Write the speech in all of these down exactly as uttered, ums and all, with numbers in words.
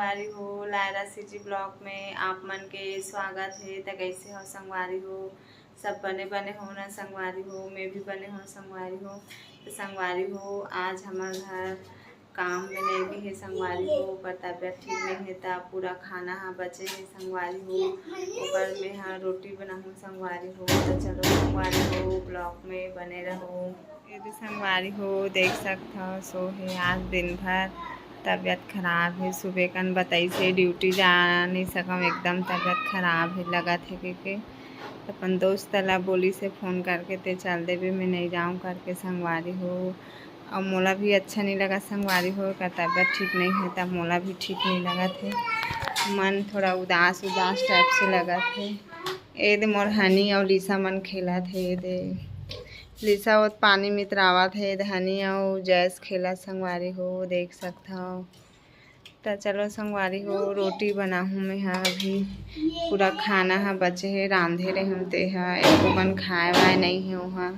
संगवारी हो, Lyra CG blog में आप मन के स्वागत हे। त कइसे हो संगवारी हो? सब बने बने हो ना संगवारी हो? मैं भी बने हो संगवारी हो। त संगवारी हो, आज हमर घर काम में नहीं भी हे संगवारी हो, ओकर तबियत ठीक नहीं हे, त पूरा खाना ह बचे हे संगवारी हो। ओकर में ह रोटी बनाहूँ संगवारी हो। त चलो संगवारी हो, ब्लॉग में बने रहो। ये दे संगवारी हो, देख सकत हो, सो हे आज दिन भर। तबियत खराब हे, सुबह कन बताइस हे ड्यूटी जा नहीं सकम, एकदम तबियत खराब हे लगत हे कहिके। त अपन दोस्त ला बोलिस हे फोन करके, ते चल देबे, मैं नहीं जाऊँ करके संगवारी हो। अउ मोला भी अच्छा नहीं लगत संगवारी हो, एकर तबियत ठीक नहीं हे, त मोला भी ठीक नहीं लगत हे, मन थोड़ा उदास उदास टाइप से लगत हे। ए दे मोर हनी अउ लिसा मन खेलत हे, ए दे लिसा ओत पानी में इतरावत हे, ए दे हनी अउ जैस खेलत संगवारी हो, देख सकत हव। त चलो संगवारी हो, रोटी बनाहूँ मैं ह अभी। पूरा खाना ह बचे हे, रांधे रहेंव ते ह, एको कन खाए वाए नहीं हे ओहा।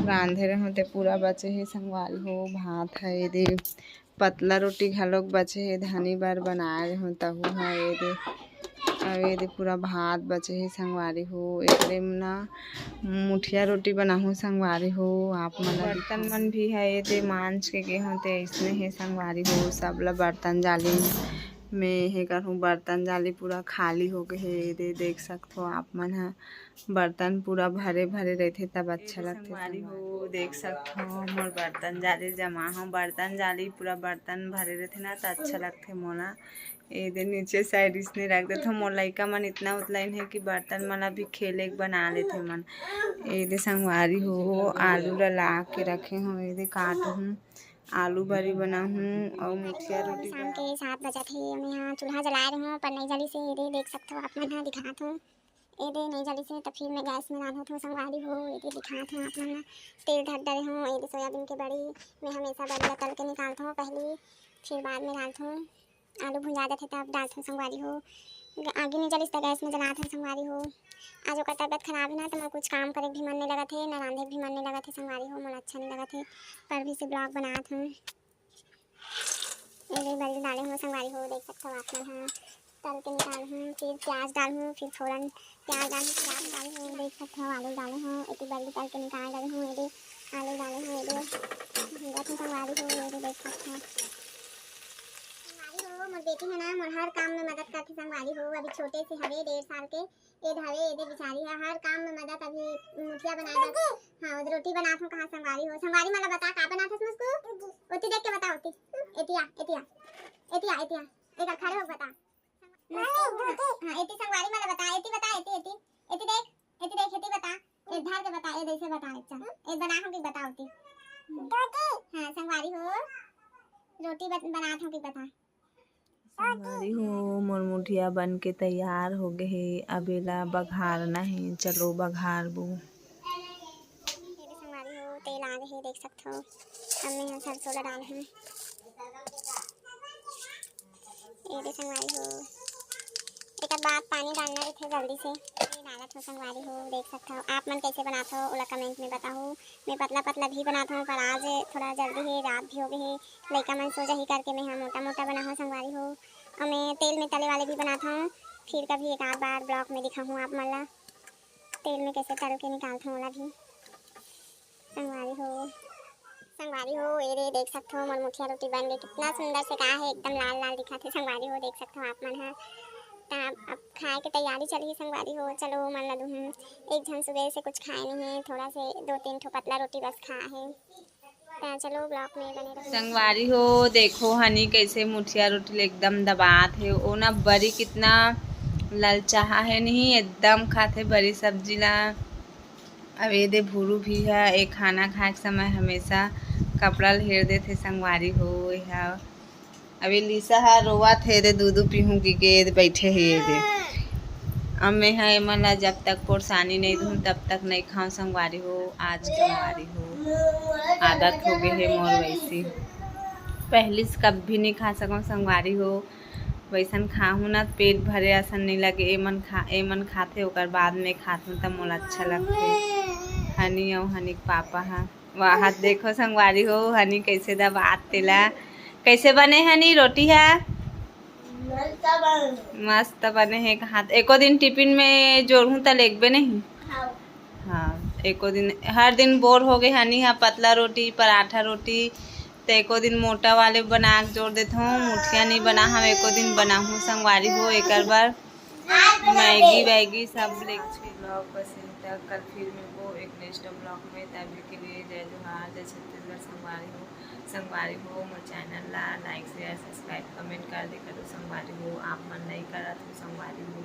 रांधे रहेंव ते पूरा बचे हे संगवारी हो। भात ह ए दे, पतला रोटी घलोक बचे हे, धनी बर बनाए रहेंव तहू ह ए दे। अउ ए दे पूरा भात बचे हे संगवारी हो, एकरे म ना मुठिया रोटी बनाहूँ संगवारी हो। आप मन ला बर्तन मन भी ह ए दे मांज के गे हों ते अइसने हे संगवारी हो। सब ला बर्तन जाली में हे करहूँ, बर्तन जाली पूरा खाली हो गे हे। ए दे देख सकत हो आप मन ह, बर्तन पूरा भरे भरे रहिथे तब अच्छा लगथे संगवारी हो। देख सकत हो मोर बर्तन जाली जमा हो, बर्तन जाली पूरा बर्तन भरे रहिथे ना त अच्छा लगथे मोला। ए दे नीचे साइड इसने रख देथव। मोर लइका मन इतना उतलाइन हे कि बर्तन मन अभी खेले के बना लेथे मन। ए दे संगवारी हो, आलू ला ला के रखे हों, ए दे काटहूँ, आलू बरी बनाहूँ अउ मुठिया रोटी शाम के बनाहूँ। सात बजत हे, मैं ह चूल्हा जलाए रहेंव, पर नहीं जलिस हे। ए दे देख सकत हो आप मन ह, दिखात हों। ए दे नहीं जलिस हे, त फिर मैं गैस में रांधत हों संगवारी हो। ए दे दिखात हों आप मन ल, तेल धर डरे हों। ए दे सोयाबीन के बड़ी, मैं हमेशा बड़ी ला तल के निकालत हों पहली, फिर बाद में डालत हों। आलू भुंजा जाथे तब डालत हों संगवारी हो। ग-, आगी नहीं जलिस त गैस में जलात हों संगवारी हो। आज ओकर तबियत खराब हे ना, त मोर कुछ काम करे के भी मन नहीं लगत हे, ना रांधे के भी मन नहीं लगत हे संगवारी हो, मोला अच्छा नहीं लगत हे, पर भी से ब्लॉग बनात हों। ए दे बरी डाले हों संगवारी हो, देख सकत हो आप मन ह। तल के निकालहूँ, फिर प्याज डालहूँ, फिर फोरन, प्याज डालहूँ, प्याज डालहूँ, देख सकत हो आलू डाले हों, एती बरी तल के निकाल डाले हों, ए दे आलू डाले हों, ए दे भूंजत हों संगवारी हो, ए दे देख सकत हो। संगवारी हो, मोर बेटी ह ना मोर हर काम में मदद करथे संगवारी हो, अभी छोटे से हवे डेढ़ साल के, ए दे हवे, ए दे बिचारी ह हर काम में मदद, अभी मुठिया बनाए बर, हाँ, रोटी बनात हों कहा संगवारी हो। संगवारी मन ला बता का बनात हस मुस्कू? ओती देख के बता, ओती, एतिया, एतिया, एतिया, एतिया, एक खड़े हो बता। हाँ, एती संगवारी मन ला बता, एती बता, एती, एती, एती देख, एती देख, एती बता, ए धर के बता, ए जैसे बता, अच्छा, ए बना हो कि बता ओती। हाँ, संगवारी हो, रोटी बन-, बनात हो कि बता। संगवारी हो, मोर मुठिया बन के तैयार हो गे हे। अब एला बघारना हे, चलो बघारबो। ए दे संगवारी हो, तेल आ गे हे, देख सकत हो। अब मैं ह सरसों ला डालहूँ। ए दे संगवारी हो, एकर बाद पानी डालना रहिथे जल्दी से। ये डालत हो संगवारी हो, देख सकत हो। आप मन कैसे बनात हो, ओला कमेंट में बताहू। मैं पतला पतला भी बनात हों, पर आज थोड़ा जल्दी हे, रात भी हो गे हे, लइका मन सो जाही करके मैं ह मोटा मोटा बनाहूँ संगवारी हो। अउ मैं तेल में तले वाले भी बनात हों, फिर कभी एक आध बार ब्लॉग में दिखाहूँ आप मन ला। तेल में कैसे तल के निकालत हों ओला भी। संगवारी हो, संगवारी हो, ए दे देख सकत हो, मोर मुठिया रोटी बन गे, कितना सुंदर से का हे, एकदम लाल लाल दिखत हे संगवारी हो, देख सकत हो आप मन ह। त अब खाए के तैयारी चलही संगवारी हो। चलो मन ला दुहूँ, एक झन सुबह से कुछ खाए नहीं हे, थोड़ा से दो तीन ठो पतला रोटी बस खाए हे। त चलो ब्लॉग में बने रहो। संगवारी हो, देखो हनी कैसे मुठिया रोटी ले एकदम दबात हे, ओ ना बरी कितना ललचाहा हे नहीं, एकदम खाथे बरी सब्जी ला। अब ए दे भुरू भी ह, ए खाना खाए के समय हमेशा कपड़ा ल हेर देथे संगवारी हो। ए ह, अब ए लिसा ह रोवत हे, ए दे दूधू पीहूँ कि के ए दे बैठे हे ए दे। अब मैं ह एमन ला जब तक पोरसानी नहीं दूँ, तब तक नहीं खाऊँ संगवारी हो। आज संगवारी हो, आदत हो गे हे मोर वैसी, पहली से कभी नहीं खा सकूँ संगवारी हो। वैसन खाहूँ ना, पेट भरे असन नहीं लगे। एमन खा, एमन खाथे, ओकर बाद में खाथूँ, त मोला अच्छा लगथे। हनी अउ हनी के पापा ह, वाह, देखो संगवारी हो, हनी कैसे दबात तेला। कैसे बने हनी रोटी ह? मस्त बने हे। कहाँ एको दिन टिफिन में जोड़हूँ त लेगबे नहीं। हाँ, एको दिन, हर दिन बोर हो गए हनी हा, पतला रोटी, पराठा रोटी, त एको दिन मोटा वाले बना के जोड़ देत हूँ। मुठिया नहीं बना, हम एको दिन बनाहूँ संगवारी हो एकर बर। मैगी वैगी सब लेके ब्लॉग बस यहीं तक। कल फिर मिलबो एक नेक्स्ट ब्लॉग में। तभी के लिए जय जोहार, जय छत्तीसगढ़ संगवारी हो। संगवारी हो, मोर चैनल ला लाइक, शेयर, सब्सक्राइब, कमेंट कर दे करो संगवारी हो। आप मन नहीं करत हो संगवारी हो,